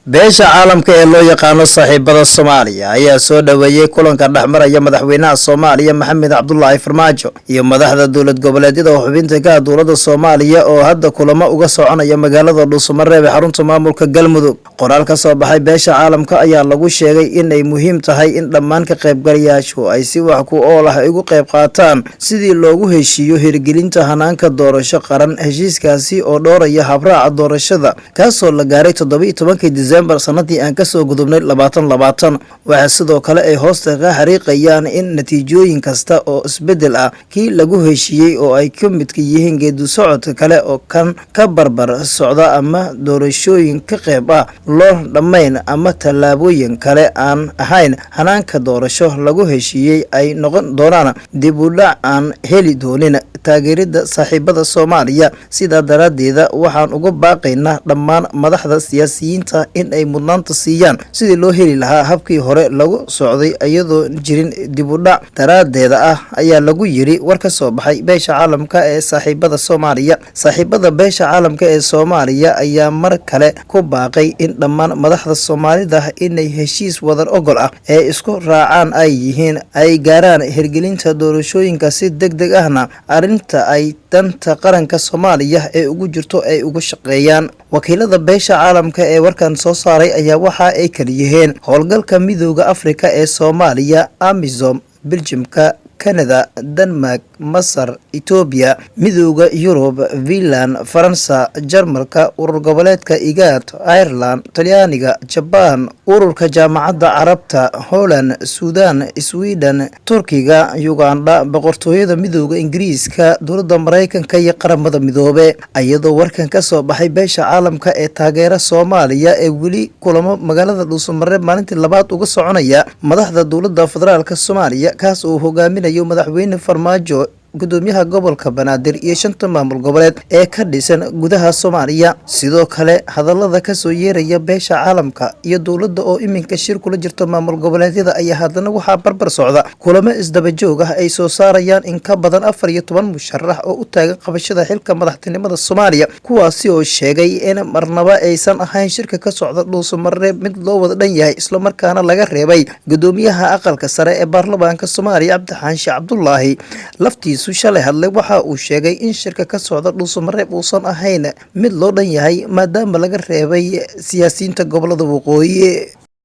Beesha caalamka ee loo yaqaano saaxiibada Soomaaliya ayaa soo dhoweeyey kulanka dhexmaraya madaxweynaha Soomaaliya, Maxamed Cabdulaahi Farmaajo, iyo madaxda dowlad goboleedyada oo xubinta ka ah dowladda Soomaaliya, oo hadda kulamo uga soconaya magaalada Dhuusamareeb ee xarunta maamulka Galmudug. Qoraal ka soo baxay beesha caalamka ayaa lagu sheegay inay muhiim tahay in dhammaan ka qaybgalayaashu ay si wax ku ool ah ugu qayb qaataan sidii loogu heshiiyo hirgelinta hanaanka doorasho qaran, heshiiskaasi oo dhooraya habraaca doorashada, kaasoo la gaaray 17-kii Disembar sanadii aan kasoo gudubnay 2020. Waxaa sidoo kale ay hoosta ka xariiqayaan in natiijooyin kasta oo isbedel ah kii lagu heshiiyey, oo ay ka midka yihiin geedi socodka kale oo kan ka barbar socda ama doorashooyin ka qayb ah loo dhammayn ama tallaabooyin kale aan ahayn hanaanka doorasho lagu heshiiyey, ay noqon doonaan dib u dhac aan heli doonin taageerida saaxiibada Soomaaliya. Sidaa daraaddeeda, waxaan uga baaqaynaa dhammaan madaxda siyaasiyiinta in ay mudnaanta siiyaan sidii loo heli lahaa habkii hore lagu socday, iyadoo jirin dib u dhac daraaddeeda ah, ayaa lagu yiri war ka soo baxay beesha caalamka ee saaxiibada Soomaaliya. Saaxiibada beesha caalamka ee Soomaaliya ayaa mar kale ku baaqay in dhammaan madaxda Soomaalida inay heshiis wadar ogol ah ee isku raacaan ay yihiin ay gaaraan hirgelinta doorashooyinka si deg deg ahna, arrinta ay danta qaranka Soomaaliya ee ugu jirto ay ugu shaqeeyaan. Wakiilada beesha caalamka ee warkan soo saaray ayaa waxa ay kala yihiin Howlgalka Midooda Afrika ee Soomaaliya, AMISOM, Biljimka, Canada, Denmark, Masar, Etoobiya, Midooda Yurub, Finland, Faransa, Jarmalka, Urur Goboleedka IGAD, Ireland, Talyaaniga, Jabaan, Ururka Jaamacadda Carabta, Holland, Suudan, Sweden, Turkiga, Uganda, Boqortooyada Midooda Ingiriiska, dowladda Mareykanka iyo Qaramada Midoobe. Iyadoo warkan ka soo baxay beesha caalamka ee taageera Soomaaliya ee weli kulamo magaalada Dhuusamareeb maalintii labaad uga soconaya madaxda dowladda federaalka Soomaaliya, kaas uu hogaaminayo madaxweyne Farmaajo, gudoomiyaha gobolka Banaadir iyo shanta maamul goboleed ee ka dhisan gudaha Soomaaliya. Sidoo kale, hadalada kasoo yeeraya beesha caalamka iyo dowladda oo iminka shir kula jirto maamul goboleedyada ayaa haddana waxaa barbar socda kulamo isdaba joog ah ay soo saarayaan in ka badan 14 musharax oo u taagan qabashada xilka madaxtinimada Soomaaliya, kuwaasi oo sheegay in marnaba aysan ahayn shirka ka socda Dhuusamareeb mid loo wada dhan yahay, islamarkaana laga reebay gudoomiyaha aqalka sare ee baarlamaanka Soomaaliya, Cabdixaanshi Cabdulaahi. Laftiisu shalay hadlay waxa uu sheegay in shirka ka socda Dhuusamareeb uusan ahayn mid loo dhan yahay, maadaama laga reebay siyaasiyiinta gobolada waqooyi.